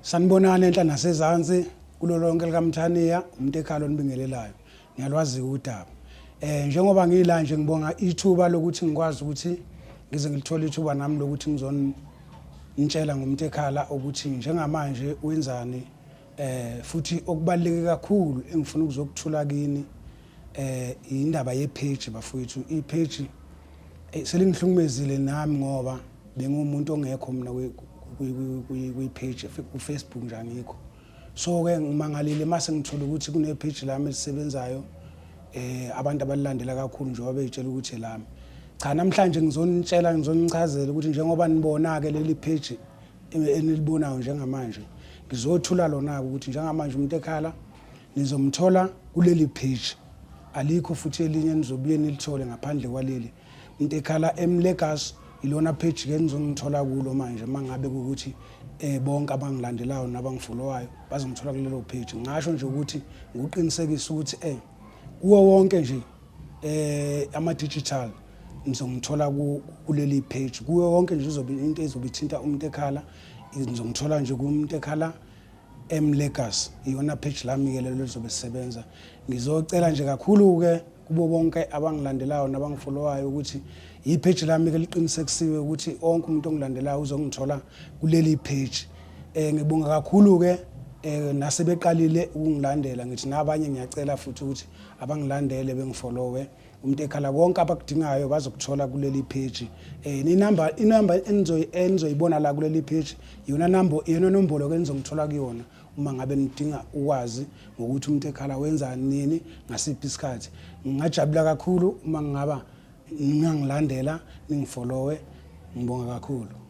Sanibonani enhla nasezansi kulo lonke likaMthaniya, umuntu ekhaya onibingelelayo. Ngiyalwazi udaba. Njengoba ngila nje, ngibonga ithuba lokuthi ngikwazi ukuthi ngize ngilithole ithuba nami lokuthi ngizonitshela ngomuntu ekhala ukuthi njengamanje wenzani, futhi okubaluleke kakhulu engifuna ukuzokuthula kini indaba ye-page, bafowethu. I-page selingihlukumezile nami ngoba bengumuntu ongekho mina kwi-page ku-Facebook nje, angikho. So ke ngimangalile mase ngithola ukuthi kune page lami elisebenzayo, abantu abalilandela kakhulu njengoba beyitshela ukuthi elami. Cha, namhlanje ngizonitshela, ngizonichazela ukuthi njengoba nibona ke leli page enilibonayo njengamanje, ngizothula lona ukuthi njengamanje umuntu ekhala nizomthola kuleli page. Alikho futhi elinye nizobuye nilithole ngaphandle kwaleli. Umuntu ekhala M Legas ilona page ke nizongithola kulo manje. Mangabe ukuthi bonke abangilandelayo nabangifollowayo bazongithola kulelo page. Ngisho nje ukuthi ngikuqinisekisa ukuthi kuwo wonke nje ama digital nizongithola kuleli page. Kuwo wonke nje izobe into ezobe ithinta umuntu ekhala, nizongithola nje kumuntu ekhala M Legas, iyona page lami ke lelo lizobe sisebenza. Ngizocela nje kakhulu ke kubo bonke abangilandelayo nabangifollowayo ukuthi i-page lami ke liqinisekisiwe ukuthi wonke umuntu ongilandelayo uzongithola kuleli page. Ngibonga kakhulu ke nasebeqalile ukungilandela. Ngithi nabanye ngiyacela futhi ukuthi abangilandele, bengifollowe umuntu ekhala. Konke abakudingayo bazokuthola kuleli page. Inumber enizoyibona la kuleli page, iyona number, iyona nombolo ke enizongithola kuyona uma ngabe nidinga ukwazi ngokuthi umuntu ekhala wenza nini, ngasiphi isikhathi. Ngingajabula kakhulu uma ngingaba ningangilandela, ningifollowe. Ngibonga kakhulu.